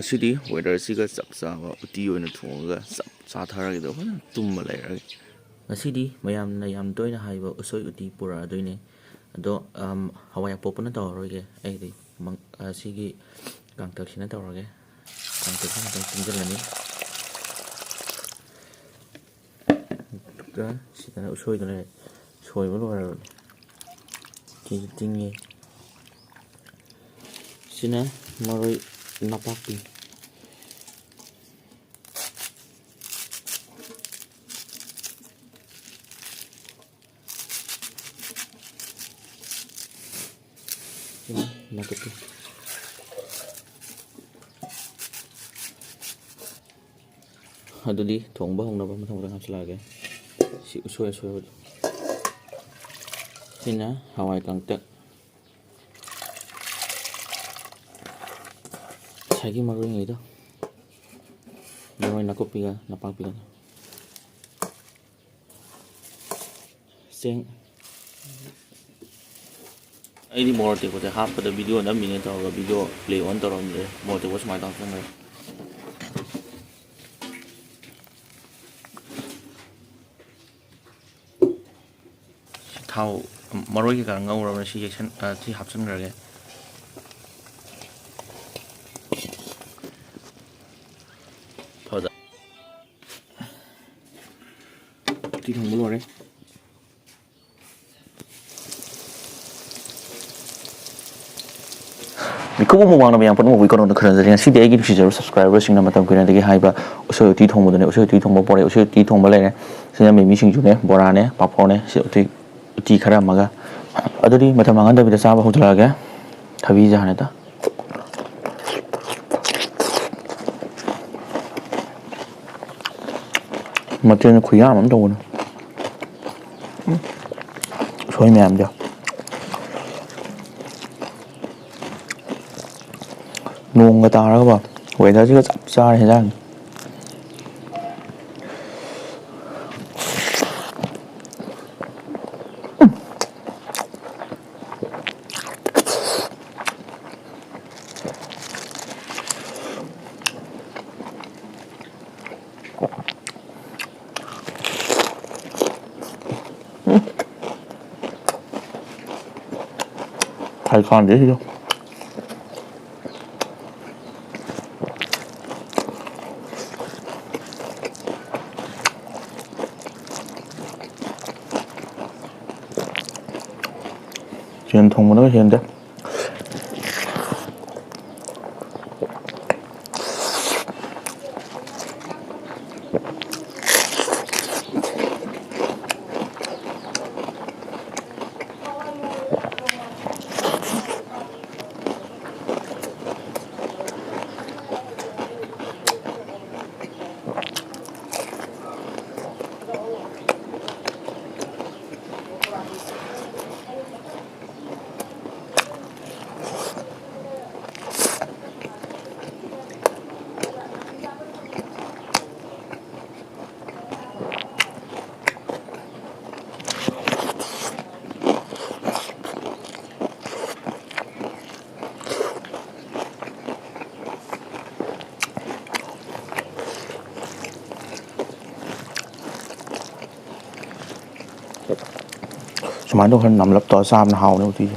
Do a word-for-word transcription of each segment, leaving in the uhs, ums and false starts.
ꯁꯤꯗꯤ ꯋꯦꯗꯔꯁꯤꯒ ꯆꯞ ꯆꯥꯕ ꯎꯇꯤ ꯑꯣꯏꯅ ꯊꯣꯡꯉꯒ ꯆꯞ ꯆꯥꯊꯔꯒꯦ, ꯑꯗꯨꯒ ꯐꯖꯅ ꯇꯨꯝꯃ ꯂꯩꯔꯒꯦ꯫ ꯉꯁꯤꯗꯤ ꯃꯌꯥꯝꯅ ꯌꯥꯝ ꯇꯣꯏꯅ ꯍꯥꯏꯕ ꯎꯁꯣꯏ ꯎꯇꯤ ꯄꯨꯔꯛꯑꯗꯣꯏꯅꯦ꯫ ꯑꯗꯣ, ꯑꯝ, ꯍꯋꯥꯏ ꯑꯄꯣꯛꯄꯅ ꯇꯧꯔꯔꯣꯏꯒꯦ꯫ ꯑꯩꯗꯤ ꯃꯪ-, ꯑ, ꯁꯤꯒꯤ ꯀꯥꯡꯇꯛꯁꯤꯅ ꯇꯧꯔꯒꯦ꯫ ꯀꯥꯡꯇꯛꯁꯤ ꯈꯤꯇꯪ ꯇꯤꯡꯁꯤꯜꯂꯅꯤ꯫ ꯑꯗꯨꯒ ꯁꯤꯗꯅ ꯎꯁꯣꯏꯗꯣ ꯂꯩꯔꯦ꯫ ꯁꯣꯏꯕ ꯂꯣꯏꯔꯕꯅꯤ꯫ ꯁꯤꯁꯨ ꯇꯤꯡꯉꯤ꯫ ꯁꯤꯅ ꯃꯔꯣꯏ ꯅꯄꯥꯛꯄꯤ꯫ ꯁꯤꯅ ꯅꯥꯀꯨꯞꯄꯤ꯫ ꯑꯗꯨꯗꯤ ꯊꯣꯡꯕ ꯍꯧꯅꯕ ꯃꯊꯪ ꯃꯊꯪ ꯍꯥꯞꯆꯤꯜꯂꯛꯑꯒꯦ꯫ ꯁꯤ ꯎꯁꯣꯏ ꯑꯁꯣꯏꯕꯗꯣ꯫ ꯁꯤꯅ ꯍꯋꯥꯏ ꯀꯪꯇꯛ꯫ ꯉꯁꯥꯏꯒꯤ ꯃꯔꯣꯏꯉꯩꯗꯣ꯫ ꯃꯔꯣꯏ ꯅꯥꯀꯨꯞꯄꯤꯒ ꯅꯄꯥꯛꯄꯤꯒꯅ꯫ ꯆꯦꯡ꯫ ꯑꯩꯗꯤ ꯃꯣꯔꯣꯛ ꯑꯇꯦꯛꯄꯁꯦ ꯍꯥꯞꯄꯗ video ꯅꯝꯃꯤꯅꯦ ꯇꯧꯔꯒ video play on ꯇꯧꯔꯝꯗ꯭ꯔꯦ꯫ ꯃꯣꯔꯣꯛ ꯑꯇꯦꯛꯄ ꯁꯨꯃꯥꯏꯅ ꯇꯧꯔ ꯆꯪꯈ꯭ꯔꯦ꯫ ꯊꯥꯎ, ꯃꯔꯣꯏ ꯀꯩꯀꯥ ꯉꯧꯔꯕꯅꯤ꯫ ꯁꯤ ꯌꯩꯁꯟ-, ꯑ, ꯁꯤ ꯍꯥꯞꯆꯤꯟꯈ꯭ꯔꯒꯦ꯫ ꯐꯖ-, ꯎꯇꯤ ꯊꯣꯡꯕ ꯂꯣꯏꯔꯦ꯫ ꯃꯤꯀꯨꯞ ꯑꯃ ꯃꯃꯥꯡꯗ ꯃꯌꯥꯝ ꯄꯨꯝꯅꯃꯛꯄꯨ ꯏꯀꯣꯟ ꯀꯣꯟꯅ ꯈꯨꯔꯨꯝꯖꯔꯤ꯫ ꯉꯁꯤꯗꯤ ꯑꯩꯒꯤ ꯅꯨꯡꯁꯤꯖꯔꯕ subscriberꯁꯤꯡꯅ ꯃꯇꯝ ꯀꯨꯏꯅꯗꯒꯤ ꯍꯥꯏꯕ ꯎꯁꯣꯏ ꯎꯇꯤ ꯊꯣꯡꯕꯗꯨꯅꯦ꯫ ꯎꯁꯣꯏ ꯎꯇꯤ ꯊꯣꯡꯕ ꯄꯣꯔꯛꯑꯦ꯫ ꯎꯁꯣꯏ ꯎꯇꯤ ꯊꯣꯡꯕ ꯂꯩꯔꯦ꯫ ꯁꯤꯅ ꯃꯤꯃꯤ ꯁꯤꯡꯖꯨꯅꯦ, ꯕꯣꯔꯥꯅꯦ, ꯄꯥꯐꯣꯔꯅꯦ꯫ ꯁꯤ ꯎꯇꯤ, ꯎꯇꯤ ꯈꯔ ꯑꯃꯒ꯫ ꯑꯗꯨꯗꯤ ꯃꯇꯝ ꯃꯥꯡꯍꯟꯗꯕꯤꯗ ꯆꯥꯕ ꯍꯧꯖꯤꯜꯂꯛꯑꯒꯦ꯫ ꯊꯕꯤꯁꯦ ꯍꯥꯟꯅ ꯍꯦꯛꯇ꯫ ꯃꯊꯦꯜ ꯈꯨꯌꯥꯝ ꯑꯃ ꯇꯧꯕꯅꯦ꯫ ꯎꯝ꯫ ꯎꯁꯣꯏ ꯃꯌꯥꯝꯁꯦ꯫ ꯅꯣꯡꯒ ꯇꯥꯔꯒꯀꯣ, weatherꯁꯤꯒ ꯆꯞ ꯆꯥꯔꯦ ꯍꯦꯟꯖꯥꯡ꯫ ꯈꯥꯟꯗꯦ ꯁꯤꯗ꯫ ꯌꯦꯟ ꯊꯣꯡꯕꯅꯒ ꯍꯦꯟꯗꯦ꯫ ꯁꯨꯃꯥꯏꯅ ꯇꯧ ꯈꯔ ꯅꯝꯂꯞ ꯇꯧꯔ ꯆꯥꯕꯅ ꯍꯥꯎꯅꯤ ꯎꯇꯤꯁꯦ꯫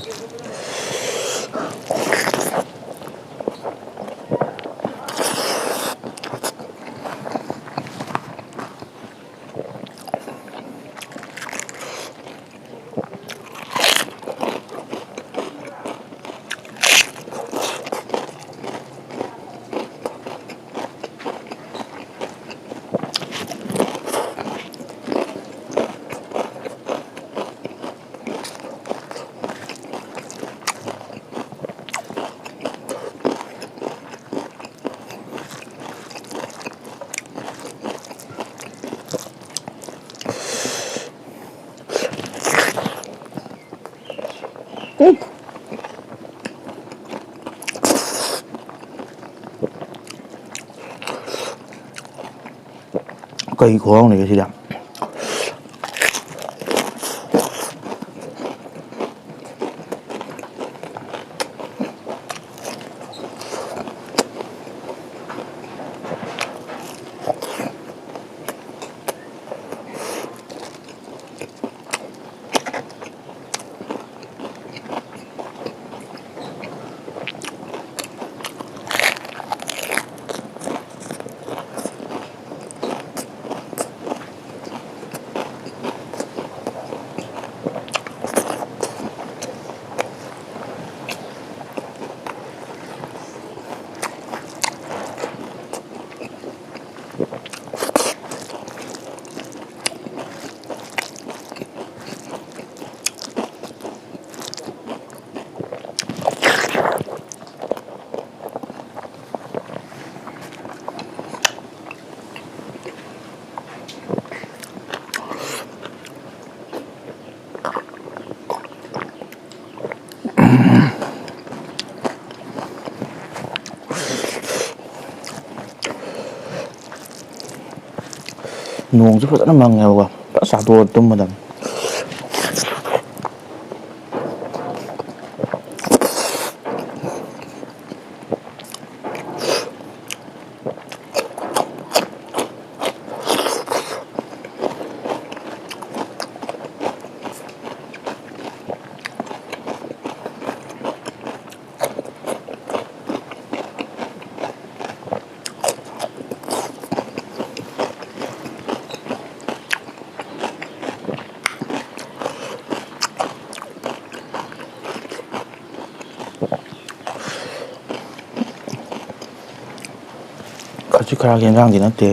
ꯀꯩ ꯈꯨꯍꯥꯎꯅꯤꯒꯦ ꯁꯤꯗꯤ꯫ ꯅꯣꯡꯁꯨ ꯐꯖꯅ ꯃꯪꯉꯦꯕꯀꯣ, ꯐꯖꯅ ꯆꯥꯊꯣꯛꯑ ꯇꯨꯝꯃꯗꯕꯅꯤ꯫ ꯈꯖꯤꯛ ꯈꯔꯥꯛꯀꯤ ꯏꯟꯖꯥꯡꯗꯤ ꯅꯠꯇꯦ꯫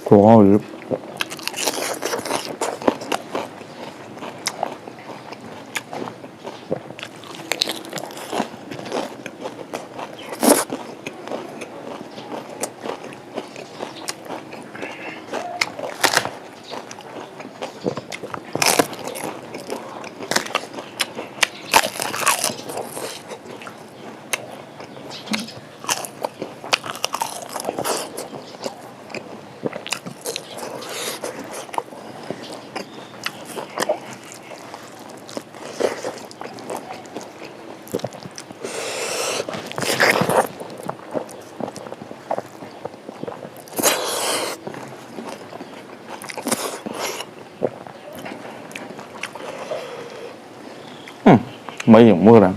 ꯈꯨꯍꯥꯎꯁꯤ꯫ ꯎꯝ, ꯃꯩ ꯑꯃꯨꯛ ꯃꯨꯠꯈ꯭ꯔꯦ꯫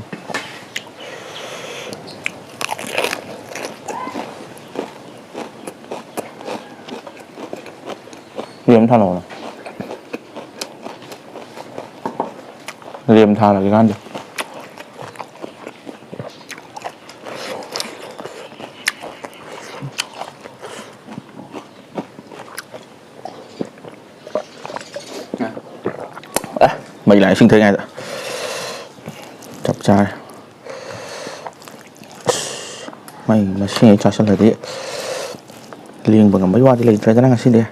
ꯒꯦꯝ ꯊꯥꯅꯧꯅ꯫ ꯒꯦꯝ ꯊꯥꯅꯒꯦ ꯀꯥꯟꯗꯦ꯫ ꯑꯦ, ꯃꯩ ꯂꯥꯛꯑꯦ ꯏꯁꯤꯡ ꯊꯛꯉꯥꯏꯗ꯫ ꯆꯞ ꯆꯥꯔꯦ꯫ ꯑꯁ, ꯃꯩ ꯃꯁꯤꯡ ꯍꯦꯛ ꯆꯥꯁꯤꯜꯂꯗꯤ ꯂꯦꯡꯕ ꯉꯝꯕꯩ ꯋꯥꯗꯤ ꯂꯩꯇ꯭ꯔꯦꯗꯅ ꯉꯁꯤꯗꯤ꯫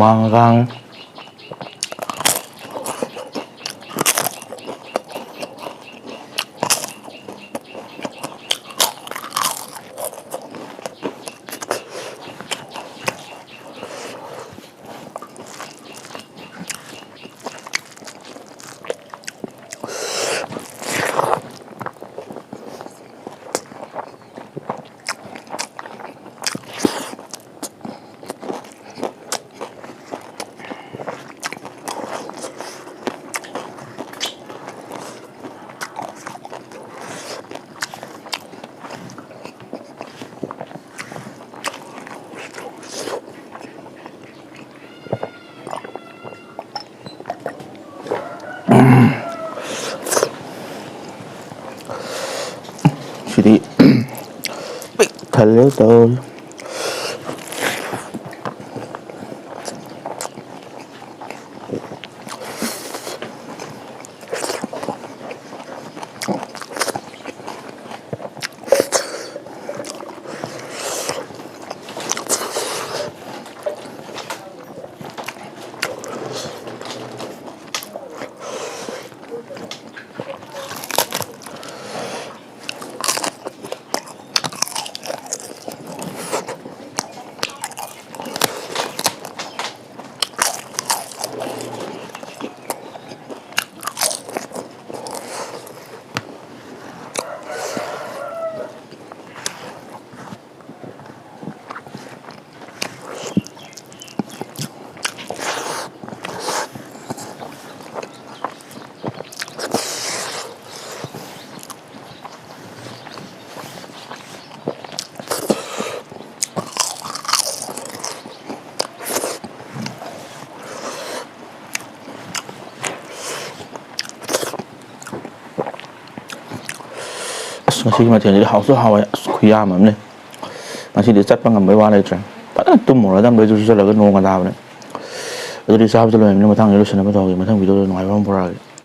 ꯃꯥꯡꯒꯥꯡ꯫ ꯁꯤꯗꯤ ꯄꯤꯛ ꯊꯜꯂꯦ ꯇꯧꯔꯤ꯫ ꯑꯁ, ꯉꯁꯤꯒꯤ ꯃꯊꯦꯜꯁꯤꯗꯤ ꯍꯥꯎꯁꯨ ꯍꯥꯎꯋꯦ꯫ ꯑꯁ, ꯈꯨꯌꯥꯝ ꯑꯃꯅꯦ꯫ ꯉꯁꯤꯗꯤ ꯆꯠꯄ ꯉꯝꯕꯩ ꯋꯥ ꯂꯩꯇ꯭ꯔꯦ꯫ ꯐꯖꯅ ꯇꯨꯝꯃꯨꯔꯗꯝꯕꯩ ꯑꯗꯨꯁꯨ ꯆꯠꯂꯒ ꯅꯣꯡꯒ ꯇꯥꯕꯅꯦ꯫ ꯑꯗꯨꯗꯤ ꯆꯥꯕꯁꯨ ꯂꯣꯏꯔꯕꯅꯤꯅ ꯃꯊꯪ video ꯂꯣꯏꯁꯤꯟꯅꯕ ꯇꯧꯔꯒꯦ꯫ ꯃꯊꯪ video ꯗ ꯅꯨꯡꯉꯥꯏꯕ ꯑꯃ ꯄꯨꯔꯛꯑꯒꯦ꯫